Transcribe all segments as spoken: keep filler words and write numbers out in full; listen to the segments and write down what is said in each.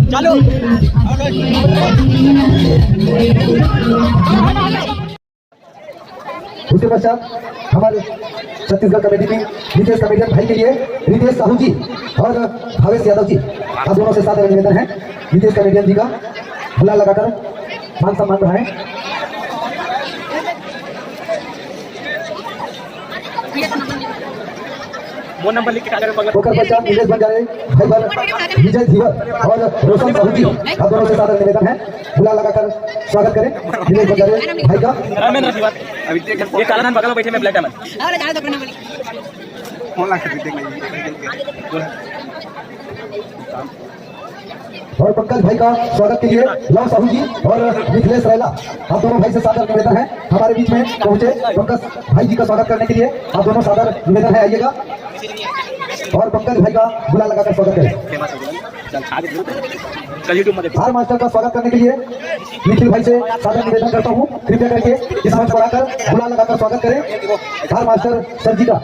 चलो। उसके पश्चात हमारे छत्तीसगढ़ कमेटी की रितेश कॉमेडियन भाई के लिए रितेश साहू जी और भावेश यादव जी, आप दोनों से सादर निवेदन है, रितेश कॉमेडियन जी का बुला लगाकर मान सम्मान बढ़ाएं। फोन नंबर लिख के कागज पर ओकर पश्चात नीलेश बंजारे, भाई बर विजय धीवर और रोशन साहू जी, आप दोनों से सादर निवेदन है, बुला लगाकर स्वागत करें नीलेश बंजारे भाई का। रामेंद्र धीवर। अभी देख, ये काला धान बगल में बैठे में ब्लैक डायमंड। फोन ला के देख ले। और पंकज भाई का स्वागत के लिए लव साहू जी और मिथिलेश रैला, आप दोनों भाई से सादर निवेदन है, हमारे बीच में पहुंचे पंकज भाई जी का स्वागत करने के लिए आप दोनों सादर निवेदन है, आइएगा। और पंकज भाई का बुला लगाकर स्वागत करें। चल, YouTube में देखो। आर मास्टर का स्वागत करने के लिए निखिल भाई से सादर निवेदन करता हूँ, कृपया करके इस मंच पर आकर बुला लगाकर स्वागत करें आर मास्टर सर जी का।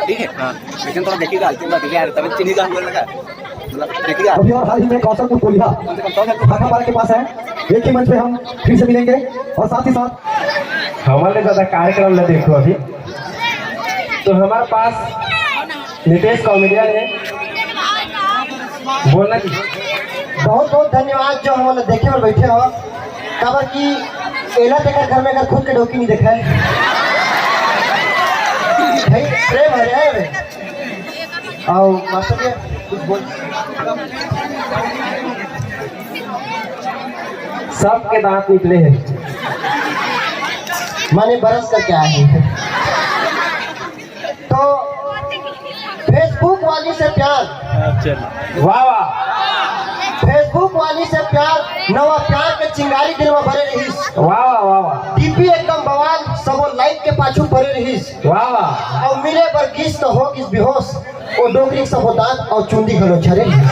ठीक है, हाँ, लेकिन थोड़ा देखिएगा, हल्की बात है यार, तभी चिन्ही का हुआ लगा। मतलब, देखिएगा। अभी और हाल ही में कौशलपुर कोलिहा भाटापारा के पास है, एक ही मंच पे हम फिर से मिलेंगे और साथ ही साथ हमारे दादा कार्यक्रम में देखो अभी तो हमारे पास नितेश कॉमेडियन है, बोलना जी। बहुत बहुत धन्यवाद जो हमन ला देखे बर बैठे हो। काबर कि एला तेकर घर में अगर खुद के डौकी नहीं देखा है। भाई, प्रेम हरे है बे। आओ, मास्टर जी, कुछ बोल। सबके दांत निकले हैं। माने बरस करके आए हैं। तो Facebook वाली से प्यार। वाह, वाह। Facebook वाली से प्यार, नवा प्यार के चिंगारी दिल में भरे रहिस। वाह, वाह, वाह, वाह। डीपी एकदम बवाल, सबो लाइक के पाछू परे रहिस। वाह, वाह। अउ मिले बर गिस त हो गिस बेहोश, ओ डोकरी सबो दांत अउ चुंदी घलो झरे रहिस।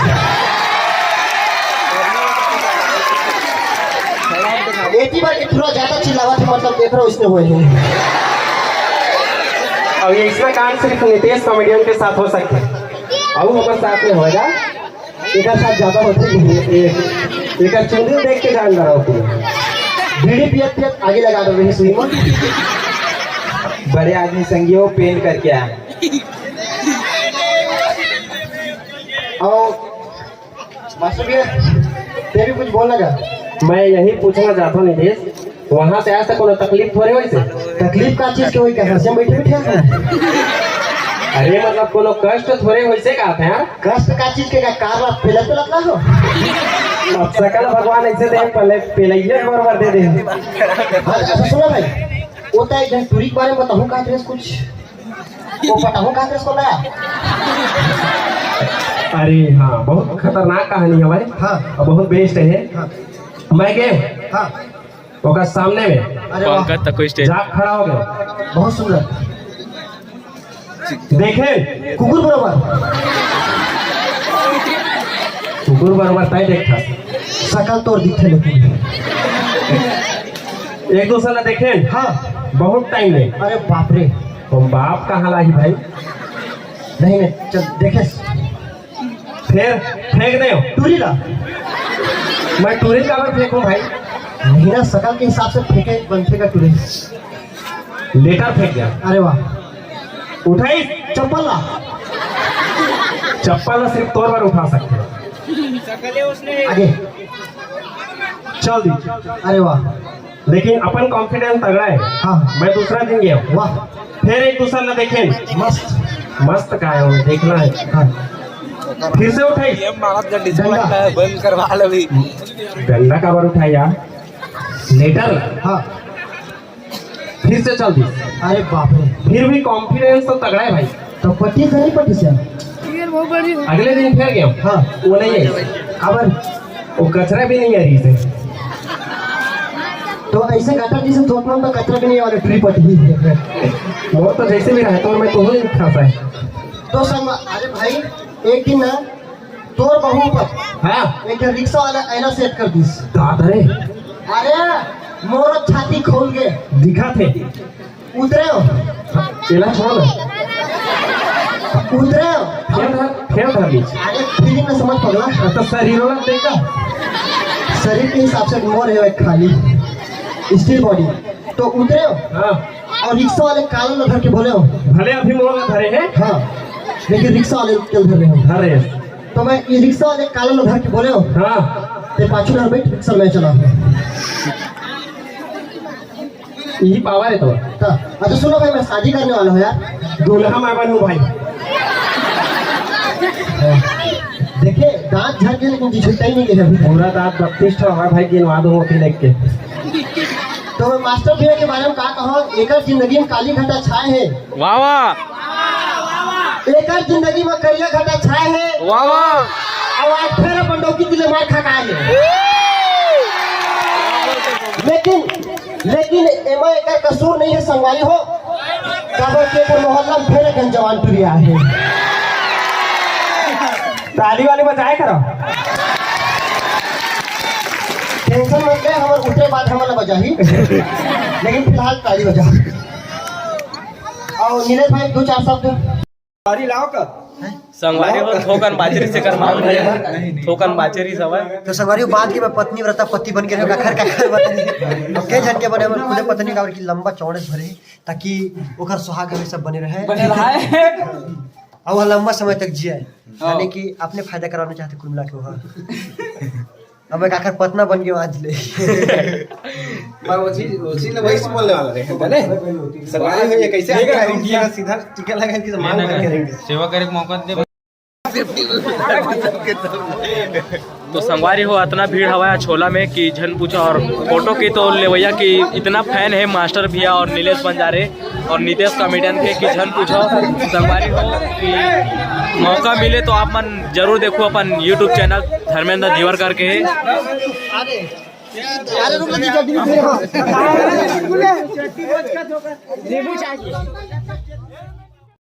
एती बर के थोड़ा ज्यादा चिल्लावत है, मतलब एकरो इसने होए है। अब ये इसका कांड सिर्फ नितेश कॉमेडियन के साथ हो सकता है, अब हमारे साथ में होएगा। एकर साथ ज्यादा होथे। ए-, एकर चुंदी देख के जान डरावत हे। बीड़ी पियत पियत आगी लगा डरे हे सुई में। बड़े आदमी संगियो पेंट करके आए। और मास्टर भैया, तें भी कुछ बोलना का? मैं यही पूछना चाहता हूँ नितेश, वहां से आज तक कोनो तकलीफ थोड़े होइस हे? तकलीफ का चीज के होही, का घर से बैठे बैठे आते हैं? अरे मतलब कोनो कष्ट थोड़े होइस हे का? कष्ट का चीज के, का कार ला पेलत पेलत ना हो? अब सकल भगवान ऐसे दे, पहले पेलइया बरोबर दे दे। अच्छा, अच्छा, सुनो भाई, वो तो एक जन टूरी के बारे में बताऊँ का, कुछ वो पटाहूँ कहा तेरे को ना? अरे हाँ, बहुत खतरनाक कहानी है भाई। हाँ। और बहुत बेस्ट है। हाँ। मैं गए हाँ। ओकर सामने में अरे वाह। पंकज तक कोई स्टेज। जाके खड़ा हो गए। बहुत सुंदर। देखे कुकुर बरोबर। कुकुर बरोबर तय देखा। सकल तोर दिखे लेकिन। एक दूसरे ने देखे। हाँ। बहुत टाइम ले। अरे बाप रे। तो बाप कहाँ लाही भाई? नहीं, नहीं, चल, देखे। फिर फेंक दे। टूरी ला। मैं टूरी काबर फेंकूं भाई? नहीं ना, सकल के हिसाब से फेंके, बन फेंका टूरी। लेटर फेंक दिया। अरे वाह। उठाई? चप्पल ला। चप्पल ला सिर्फ तोर बार उठा सकते हैं। आगे। चल दी। अरे वाह। लेकिन अपन कॉन्फिडेंस तगड़ा है। हाँ। मैं दूसरा दिन गया। वाह। फिर एक दूसरा ला देखे। मस्त। मस्त का है, वो देखना है। हाँ। फिर से उठाई। ये मारत गड्डी से डंडा। लगता है, बंद करवा लो भी। डंडा काबर उठाई यार? लेटर। हाँ। फिर से चल दी। अरे बाप रे। फिर भी कॉन्फिडेंस तो तगड़ा है भाई। तो पट्टी से नहीं पट्टी से? अगले दिन फिर गया। हाँ। वो नहीं है। काबर? वो कचरा भी नहीं आ रही थी। तो ऐसे गटर जैसे थोपना तो कचरा भी नहीं आ रहा, ट्री पट्टी। वो तो जैसे भी रहता हूँ मैं, तो वही फंसा है। तो संग, अरे भाई, एक दिन ना तोर बहू पर हाँ। एक ठन रिक्शा वाला ऐना सेट कर दिस। दादा रे। अरे, मोर छाती खोल के दिखा थे। उतरे हो? चला छोड़। उतरे हो? फेर धर, फेर धर लीजिए। अरे, फीलिंग में समझ पगला। तो शरीर वाला देखा। शरीर के हिसाब से मोर है एक खाली स्टील बॉडी। तो उतरे हो? हाँ। और रिक्शा वाले काला ला धर के बोले हो? भले अभी मोर ला धरे हैं। हाँ, लेकिन रिक्शा वाले के धर रहे हो। धरे हैं। तो मैं ये रिक्शा वाले काला ला धर के बोले हो? हाँ। ते पाछू ना बैठ, रिक्शा मैं चला। यही पावर है तो। हाँ, अच्छा सुनो भाई, मैं शादी करने वाला हूँ यार। दूल्हा मैं बनू भाई। देखे, दांत झड़ के लेकिन जी छुट्टा ही नहीं गया अभी। पूरा दांत बत्तीस ठो हमारे भाई गिनवा दो होती देख के। तो मैं मास्टर भैया के बारे में का कहूँ, एकर जिंदगी में काली घटा छाए है। वाह वाह। एकर जिंदगी में करिया घटा छाए है। वाह वाह। और आज फिर अपन डौकी दिले मार खा के आए हैं। लेकिन, लेकिन एमा एकर कसूर नहीं है संगवारी हो, काबर के एकर मोहल्ला में फिर एक जवान टुरी आए है। ताली वाली बजाए करो। टेंशन मत ले, हमर उतरे बाद हमन ला बजाही, लेकिन फिलहाल ताली बजा। और नीलेश भाई, दो चार शब्द। ताली लाओ कर। संगवारी हो, थोकन बाचरी से कर मांग रहे हैं, थोकन बाचरी सवाय। तो संगवारी हो, बात की मैं पत्नी व्रता पति बन के रहो, काखर काखर बने। अब के झन के बने, हमर खुदे पत्नी काबर की लंबा चौड़े से भरे, ताकि ओकर सुहाग हमेशा बने रहे। बने रहे। और वह लंबा समय तक जिए, हाँ। यानी कि अपने फायदा कराना चाहते कुल मिला के वह। अब मैं काखर पत्ना बन गया आज ले। पर वो चीज, वो चीज ना वही से बोलने वाला रहे, है ना? संगवारी हो, ये कैसे आगे रहेंगे? सीधा, सीधा टीका लगा के मांग भर के रहेंगे। सेवा करे के मौका दे। तो संगवारी हो, इतना भीड़ हवा है छोला में कि झन पूछा। और फोटो की तो लेवैया की इतना फैन है मास्टर भैया और नीलेश बंजारे और नितेश कॉमेडियन के कि झन पूछो। संगवारी हो कि मौका मिले तो आप मन जरूर देखो अपन YouTube चैनल धर्मेंद्र धीवर करके है। अरे रुक, जल्दी, जल्दी।